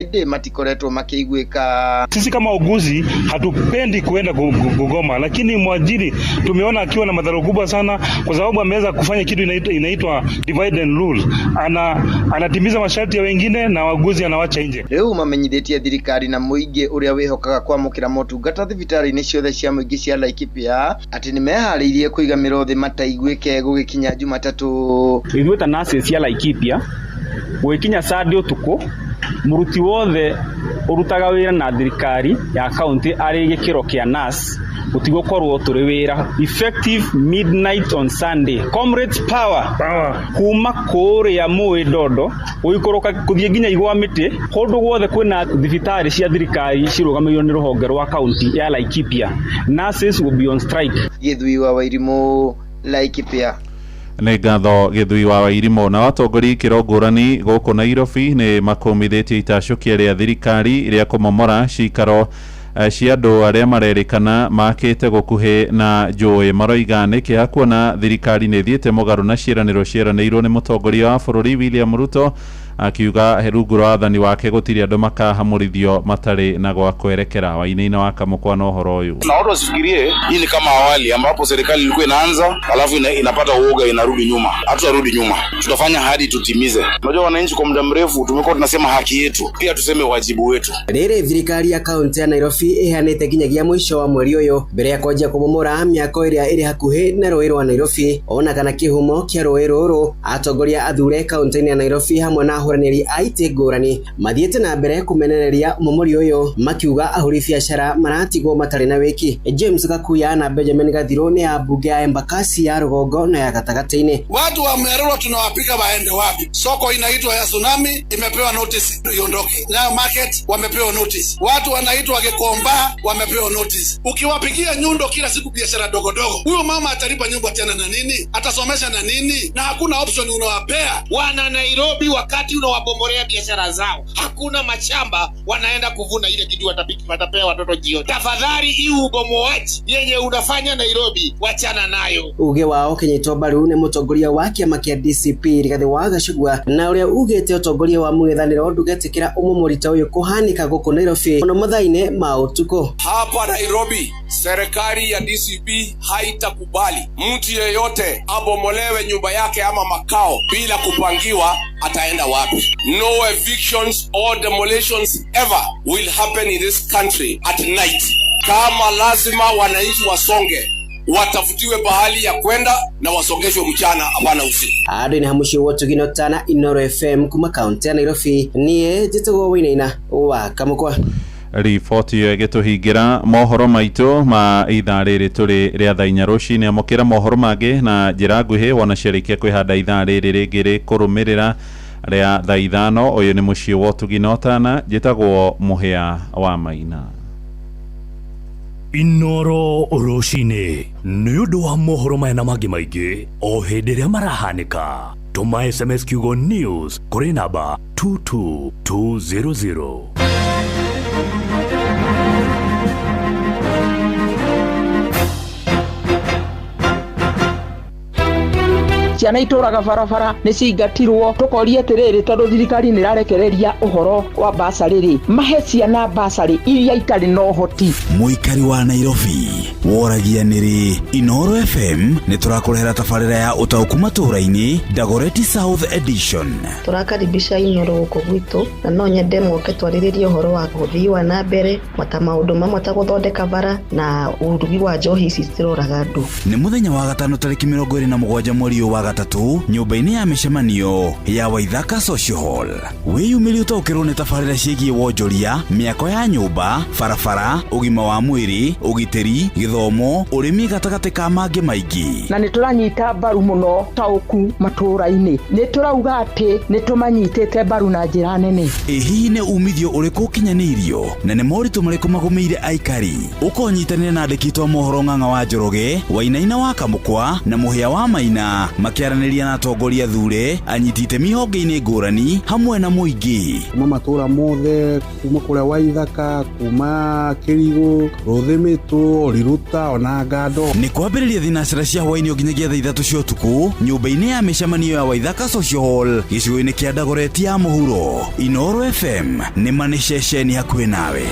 Ĩndĩ matikoretwo makĩiguĩka. Sisi kama wauguzi hatupendi kuenda kugoma, lakini mwajiri tumeona akiwa na madhara kubwa sana, kwa sababu ameweza kufanya kitu inaitwa divide and rule. Anatimiza masharti ya wengine na wauguzi anawacha nje. Rĩu mamenyithĩtie thirikari na mũingĩ ũrĩa wĩhokaga kwamũkĩra motungata thibitarĩ-inĩ ciothe cia mũingĩ cia Laikipia atĩ nĩmeharĩirie kũiga mĩro thĩ mataiguĩke gũgĩkinya Jumatatũ. Ithuĩ ta nurses cia Laikipia gũgĩkinya Sunday ũtukũ, mũruti wothe ũrutaga wĩra na thirikari ya county arĩ gĩkĩro kĩa nurse gũtigũkorwo tũrĩ wĩra effective midnight on Sunday. Comrades power, Power. Kuma kũrĩa mũĩ Ndondo gũikũrũka kũthiĩ nginya igwa mĩtĩ, kũndũ guothe kwĩna thibitarĩ cia thirikari cirũgamĩrĩirwo nĩ rũhonge rwa county ya Laikipia, nurses will be on strike. Gĩthui wa Wairimũ, Laikipia. Nĩ ngatho, Gĩthui wa Wairimũ. Na atongoria ikĩro ngũrani gũkũ Nairobi nĩ makũmithĩtie itacũkia rĩa thirikari rĩa kũmomora cikaro cia andũ arĩa marerĩkana makĩte gũkuhĩ na njũĩ. Maroiga nĩ kĩeha kuona thirikari nĩ ĩthiĩte mũgarũ na ciĩranĩro cieranĩirwo nĩ mũtongoria wa bũrũri William Ruto, akiuga rungu rwa wathani wake gũtirĩ andũ makahamũrithio matarĩ na gwa kwerekera. Wainaina wa Kamũkwa na ũhoro ũyũ. Na watu wasifikirie hii ni kama awali ambapo serikali ilikuwa inaanza alafu inapata uoga, inarudi nyuma. Hatutarudi nyuma, tutafanya hadi tutimize. Unajua wananchi kwa muda mrefu tumekuwa tunasema haki yetu, pia tuseme wajibu wetu. Rĩrĩ thirikari ya kaunti ya Nairobi ĩheanĩte nginyagia mũico wa mweri ũyũ mbere ya kwanjia kũmomora mĩako ĩrĩa ĩrĩ hakuhĩ na rũĩ rwa Nairobi ona kana kĩhumo kĩa rũĩ rũrũ. Atongoria athure kaunti-inĩ ya Nairobi hamwe na ahũranĩri a itĩ ngũrani mathiĩte na mbere kũmenereria ũmomori ũyũ, makiuga ahũri biacara maratigwo matarĩ na wĩki. James Gakuya na Benjamin Gathiro nĩ ambunge ya Embakasi ya rũgongo na ya gatagatĩ-inĩ. Watu wa Mererwa tunawapika waende wapi? Soko inaitwa ya Tsunami imepewa notice iondoke. Nayo market wamepewa notice. Watu wanaitwa Gikomba wamepewa notice. Ukiwapigia nyundo kila siku biashara dogo dogo, huyo mama atalipa nyumba tena na nini? Atasomesha na nini? Na hakuna option unawapea. Wana Nairobi, wakati unawabomorea biashara zao, hakuna mashamba wanaenda kuvuna ile kitu watapea watoto jioni. Tafadhali, hii ubomoaji yenye unafanya Nairobi, wachana nayo. Uge wao kĩnyitwo mbaru nĩ mũtongoria wa kĩama kĩa DCP Rigathĩ wa Gachagua, na ũrĩa ugĩte ũtongoria wa mũng'ethanĩro ndũgetĩkĩra ũmomori ta ũyũ kũhanĩka gũkũ Nairobi mũno mathaa-inĩ ma ũtukũ. Hapa Nairobi, serikali ya DCP haitakubali mtu yeyote abomolewe nyumba yake ama makao bila kupangiwa ataenda wapi. No evictions or demolitions ever will happen in this country at night. Kama lazima wananchi wasonge, watafutiwe pahali ya kwenda na wasongeshwe mchana, hapana usiku. Andũ-inĩ ha mũciĩ wa Ũtugi Tana, Inooro FM, kuma kaunti ya Nairobi, niĩ njĩtagwo Wainaina wa Kamũkwa. Riboti ĩyo ĩgĩtũhingĩra mohoro maitũ ma ithaa rĩrĩ tũrĩ rĩa thaa 4 rũcinĩ. Amũkĩra mohoro mangĩ na njĩra nguhĩ wona ciarĩkia kwĩhanda ithaa rĩrĩ rĩngĩ rĩkũrũmĩrĩra rĩa thaa 5. Ũyũ nĩ mũciĩ wa Ũtugi na Ũtana, njĩtagwo Mũhĩa wa Maina. Inoro rũcinĩ nĩ ũndũ wa mohoro maya na mangĩ maingĩ o hĩndĩ ĩrĩa marahanĩka, tũma SMS kiugo NEWS kũrĩ namba 22200. Ciana itũraga barabara nĩ cingatirwo. Tũkoria atĩrĩrĩ, tondũ thirikari nĩ ĩrarekereria ũhoro wa basarĩ rĩ, mahe ciana basarĩ iria itarĩ na ũhoti. Mũikari wa Nairobi woragia nĩrĩ Inoro FM nĩ tũrakũrehera tabarĩra ya ũtaũku matũũra-inĩ, Dagoretti South Edition. Tũrakaribisha Inoro gũkũ gwitũ na no nyende moke twarĩrĩrie ũhoro wa ũthii wa na mbere ta maũndũ mamwe ta gũthondeka bara na ũrugi wa njohi ici ciroraga andũ. Nĩ mũthenya wa gatano tarĩki 27 mweri ũyũ wa gatatũ nyũmba-inĩ ya mĩcemanio ya Waithaka Social Hall. Wĩyumĩrie ũtaũkĩrwo nĩ tabarĩra ciĩgiĩ wonjoria, mĩako ya nyũmba, barabara, ũgima wa mwĩrĩ, ũgitĩri, gĩthomo, ũrĩmi, gatagatĩ ka mangĩ maingĩ. Na nĩ tũranyita mbaru mũno taũku matũũra-inĩ, nĩ tũrauga atĩ nĩ tũmanyitĩte mbaru na njĩra nene. Ĩ hihi nĩ umithio ũrĩkũ ũkinyanĩirio na nĩ moritũ marĩkũ magũmĩire aikari? Ũkonyitanĩra na andĩki a mohoro Ng'ang'a wa Njoroge, Wainaina wa Kamũkwa na Mũhĩa wa Maina. makĩaranĩria na atongoria athure, anyiti itemi honge-inĩ ngũrani hamwe na mũingĩ. Kuma matũra mothe, kuma kũrĩa Waithaka, kuma Kĩrigũ, Rũthĩmĩtũ, Riruta ona Ngando. Nĩ kwambĩrĩria thinacara cia hwaĩ-inĩ o nginyagia thaa 3 cia ũtukũ nyũmba-inĩ ya mĩcemanio ya Waithaka Social Hall gĩcigo-inĩ kĩa Dagoretti ya mũhuro. Inooro FM nĩ ma nĩ ceceni hakuhĩ nawe.